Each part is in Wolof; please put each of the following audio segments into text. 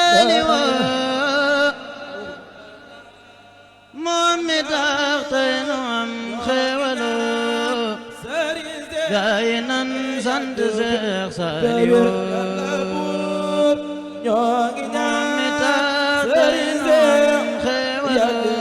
سالوا محمد أختنهم خولوا جاينا سند شيخ سالوا محمد أختنهم خولوا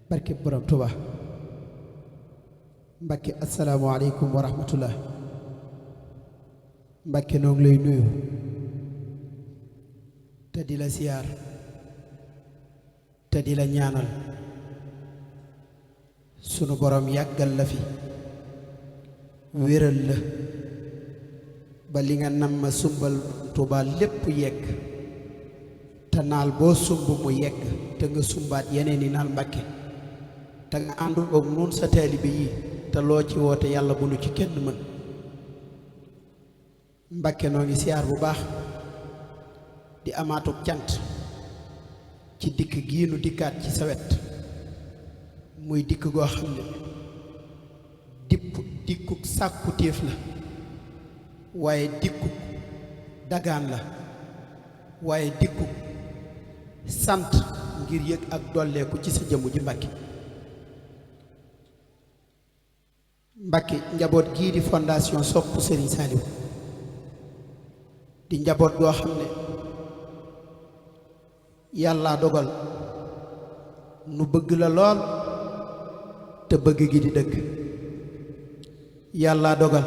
barke borom Tuuba Mbàkke assalaamu aleykum wa rahmatullah Mbàkke noo ngi lay nuyu te di la siyaar te di la ñaanal sunu borom yàggal la fi wéral la ba li nga nam ma sumbal Tuuba lépp yegg te naal boo sumb mu yegg te nga sumbaat yeneen i naal Mbàkke te nga àndul ak noonu sa taalibe yi te loo ci woote yàlla bu nu ci kenn mën Mbàkke noo ngi siyaar bu baax di amaatuk cant ci dikk gii nu dikkaat ci sa wet muy dikk goo xam ne dikkuk sàkku téef la waaye dikkuk dagaan la waaye dikkuk sant ngir yëg ak dolleeku ci sa jëmm ji Mbàkke Mbàkke njaboot gii di fondation Sopp Serigne Saliou di njaboot goo xam ne yàlla dogal nu bëgg la lool te bëgg gi di dëgg yàlla dogal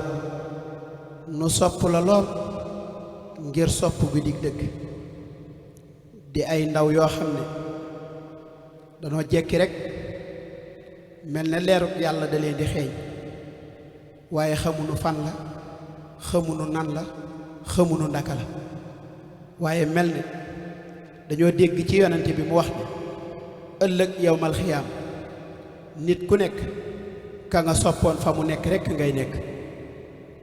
nu sopp la lool ngir sopp gi di dëgg di ay ndaw yoo xam ne danoo jekki rek mel ne leerut yàlla da leen di xeeñ waaye xamuñu fan la xamuñu nan la xamuñu ndaka la waaye mel ne dañoo dégg ci yonante bi mu wax ne ëllëg yawmal xiyaam nit ku nekk ka nga soppoon fa mu nekk rekk ngay nekk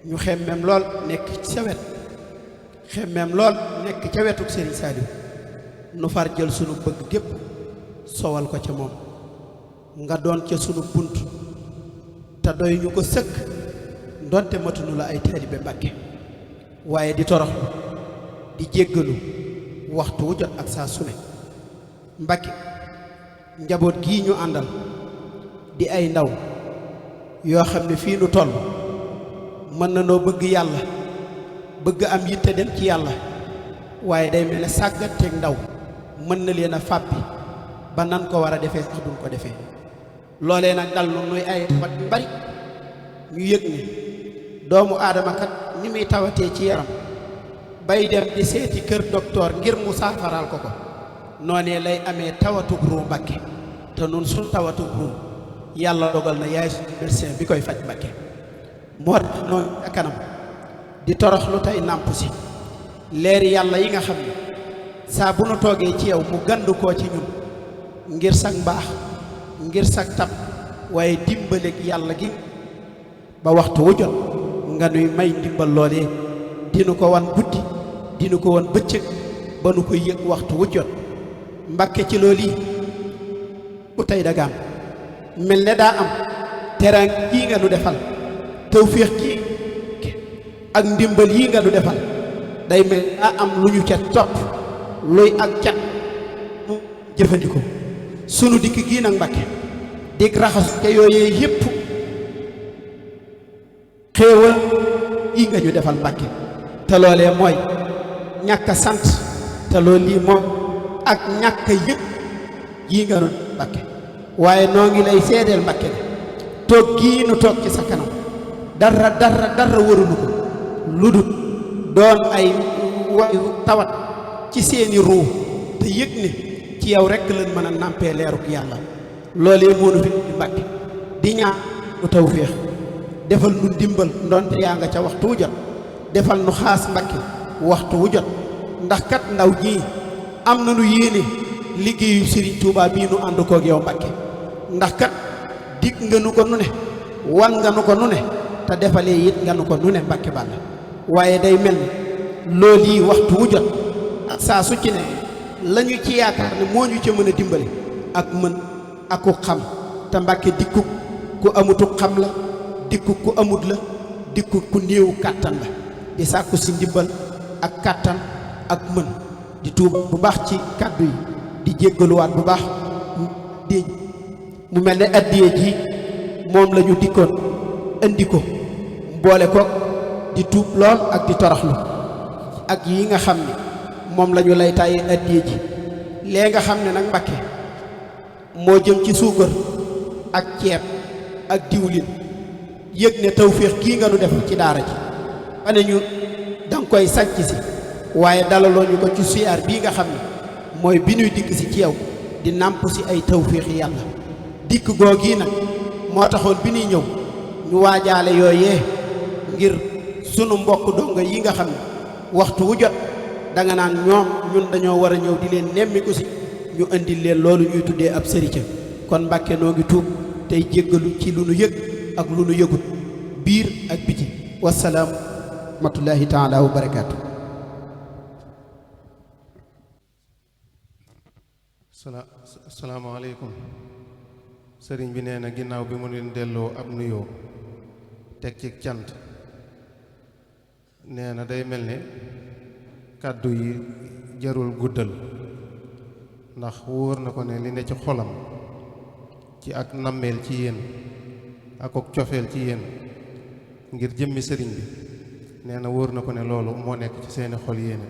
ñu xemmem lool nekk ci sa wet xemmem lool nekk ca wetuk Serigne Saliou nu far jël sunu bëgg gépp sowal ko ca moom nga doon ca sunu bunt te doy ñu ko sëkk ndonte matunu la ay taalibe Mbàkke waaye di toroxlu di jéggalu waxtu wu jot ak saa su ne Mbàkke njaboot gii ñu àndal di ay ndaw yoo xam ne fii nu toll mën na noo bëgg yàlla bëgg am yitte dem ci yàlla waaye day mel ne sàggateeg ndaw mën na leen a fàppi ba nan ko war a defee sax duñ ko defee loolee nag dal nu nuy ay tawat yu bari ñu yëg ni doomu aadama kat ni muy tawatee ci yaram bay dem di seeti kër docteur ngir mu saafaraal ko noonee lay amee tawatug ruu Mbàkke te nun suñ tawatug ruu yàlla dogal na yaay suñu médecin bi koy faj Mbàkke moo tax noonu a kanam di torox lu tey nàmp si leeri yàlla yi nga xam ne saa bu nu toogee ci yow mu gandu koo ci ñun ngir sag mbaax ngir sag tab waaye dimbaleeg yàlla gi ba waxtu wu jot nga nuy may ndimbal loolee dinu ko wan guddi dinu ko wan bëccëg ba nu koy yëg waxtu wu jot Mbàkke ci loolu yi bu tey dagaan mel ne daa am teraan kii nga nu defal tawféex kii ak ndimbal yi nga nu defal day mel daa am lu ñu ca topp luy ak cat mu jëfandikoo sunu dikk gii nag Mbàkke dig raxasu te yooyee yépp xéewal yi nga ñu defal Mbàkke te loolee mooy ñàkk a sant te loolu lii moom ak ñàkk a yëg yi nga nu Mbàkke waaye noo ngi lay seedeel Mbàkke ne toog gii nu toog ci sa kanam dara warulu ko lu dul doon ay wayu tawat ci seeni ruu te yëg ne ci yow rekk lañ mën a nàmpee leeruk yàlla loolee moonu fi di Mbàkke di ñaan nu tawféex defal nu ndimbal ndonte yaa nga ca waxtu wu jot defal nu xaas Mbàkke waxtu wu jot ndax kat ndaw ñii am na nu yéene liggéeyu Serigne Touba bii nu ànd koog yow Mbàkke ndax kat dig nga nu ko nu ne wan nga nu ko nu ne te defalee it nga nu ko nu ne Mbàkke Bàlla waaye day mel ni loolu yi waxtu wu jot ak saa su ci ne la ñu ci yaakaar ne moo ñu ca mën a dimbali ak mën ak ku xam te Mbàkke dikku ku amutuk xam la dikku ku amut la dikku ku néewu kàttan la di sàkku si ndimbal ak kàttan ak mën di tuub bu baax ci kàddu yi di jéggaluwaat bu baax di mu mel ne addiye ji moom la ñu dikkoon indi ko boole ko di tuub lool ak di toroxlu ak yi nga xam ne moom la ñu lay tàyyee addiye ji lee nga xam ne nag Mbàkke moo jëm ci suukar ak ceeb ak diwlin yëg ne tawféex kii nga nu def ci daara ji ba ne ñu danga koy sànc si waaye dalaloo ñu ko ci siyaar bii nga xam ne mooy bi ñuy dikk si ci yow di nàmp si ay tawféexi yàlla dikk googii nag moo taxoon bi ñuy ñëw ñu waajaale yooyee ngir sunu mbokk donga yi nga xam ne waxtu wu jot danga naan ñun dañoo war a ñëw di leen nemmiku si ñu indil leen loolu ñuy tuddee ab sërica kon Mbàkke noo ngi tuub tey jéggalu ci lu nu yëg ak lu nu yëgut biir ak biti wasalaam rahmatullahi taala wa barakaatu. asalaamaaleykum sëriñ bi nee na ginnaaw bi mu leen delloo ab nuyoo teg ci cant nee na day mel ne kàddu yi jarul guddal ndax wóor na ko ne li ne ci xolam ci ak nammeel ci yéen ak cofeel ci yéen ngir jëmmi sëriñ bi nee na wóor na ko ne loolu moo nekk ci seeni xol yéene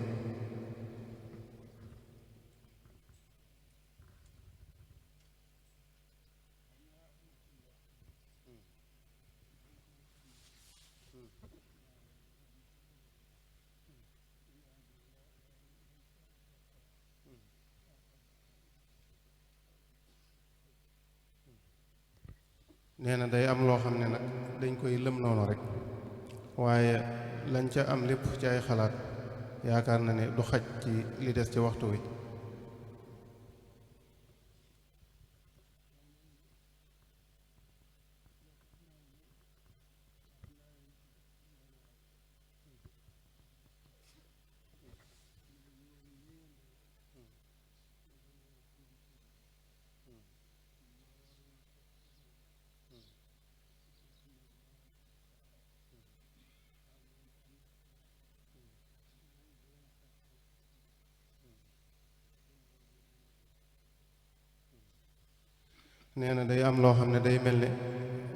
nee na day am loo xam ne nag dañ koy lëm noonu rek waaye lañ ca am lépp ci ay xalaat yaakaar na ne du xaj ci li des ci waxtu wi nee na day am loo xam ne day mel ne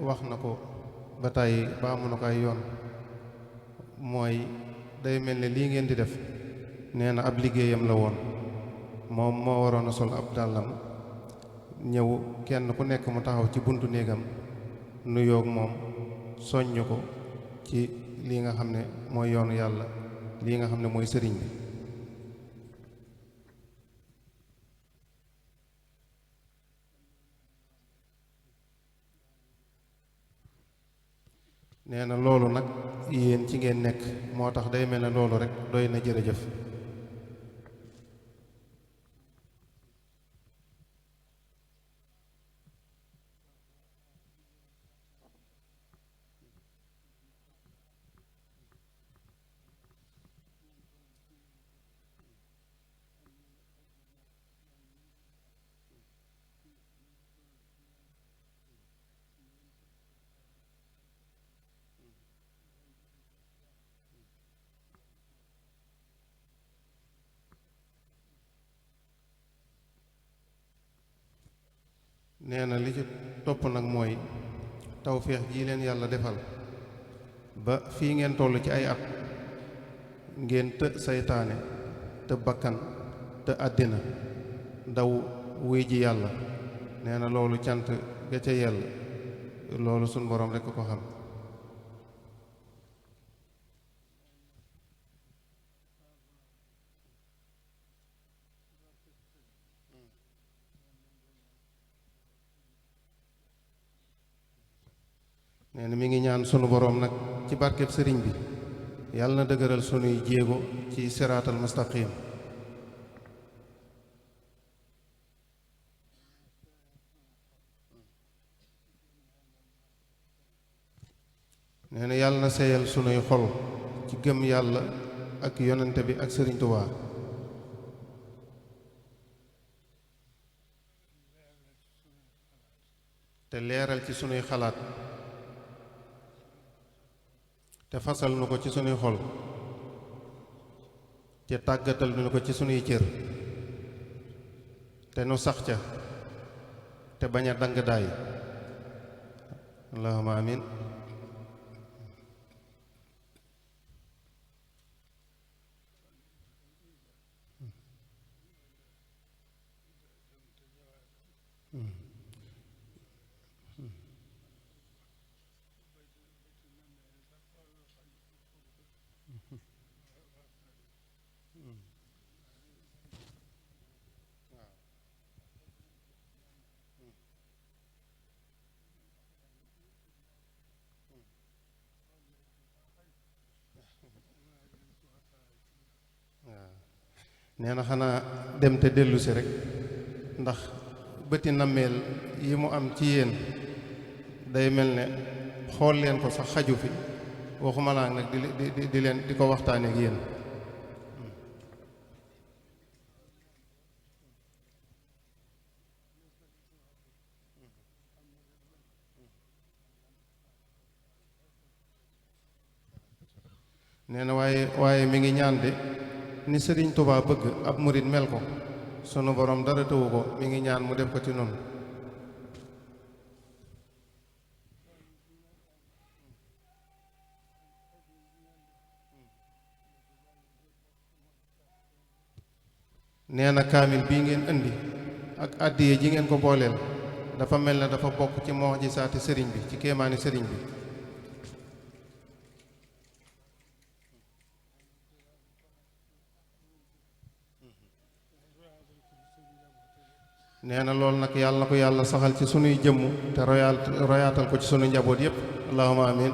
wax na ko ba tàyyi ba amu na ko ay yoon mooy day mel ne lii ngeen di def nee na ab liggéeyam la woon moom moo waroon a sol ab dàllam ñëw kenn ku nekk mu taxaw ci buntu néegam nuyoog moom soññ ko ci lii nga xam ne mooy yoonu yàlla lii nga xam ne mooy sëriñ bi. nee na loolu nag yéen ci ngeen nekk moo tax day mel ne loolu rek doy na jërëjëf. nee na li ci topp nag mooy tawféex ji leen yàlla defal ba fii ngeen toll ci ay at ngeen të saytaane te bakkan te àddina daw wuy ji yàlla. nee na loolu cant ga ca yell loolu suñ boroom rekk ko xam. nee na mi ngi ñaan sunu boroom nag ci barkeb sëriñ bi yàlla na dëgëral sunuy jéego ci siraatal mustaqim. nee na yàlla na seyal sunuy xol ci gëm yàlla ak yonente bi ak sëriñ Tuubaa. te leeral ci sunuy xalaat te fasal nu ko ci sunuy xol te tàggatal nu ko ci sunuy cër te nu sax ca te bañ a dang daay. allahumma amin. nee na xanaa dem te dellu si rek ndax bëti nammeel yi mu am ci yéen day mel ne xool leen ko sax xaju fi waxuma laa nag di leen di ko waxtaane ak yéen. nee na waaye mi ngi ñaan de ni Sëriñ Tuubaa bëgg ab murit mel ko sunu borom dara tëwu ko mi ngi ñaan mu def ko ci noonu. nee na kaamil bii ngeen indi ak àddiye ji ngeen ko booleel dafa mel ne dafa bokk ci mu'jisaati sëriñ bi ci kéemaani sëriñ bi. nee na loolu nag yàlla na ko yàlla saxal ci sunuy jëmm te royaatal ko ci sunu njaboot yépp allahumma amin.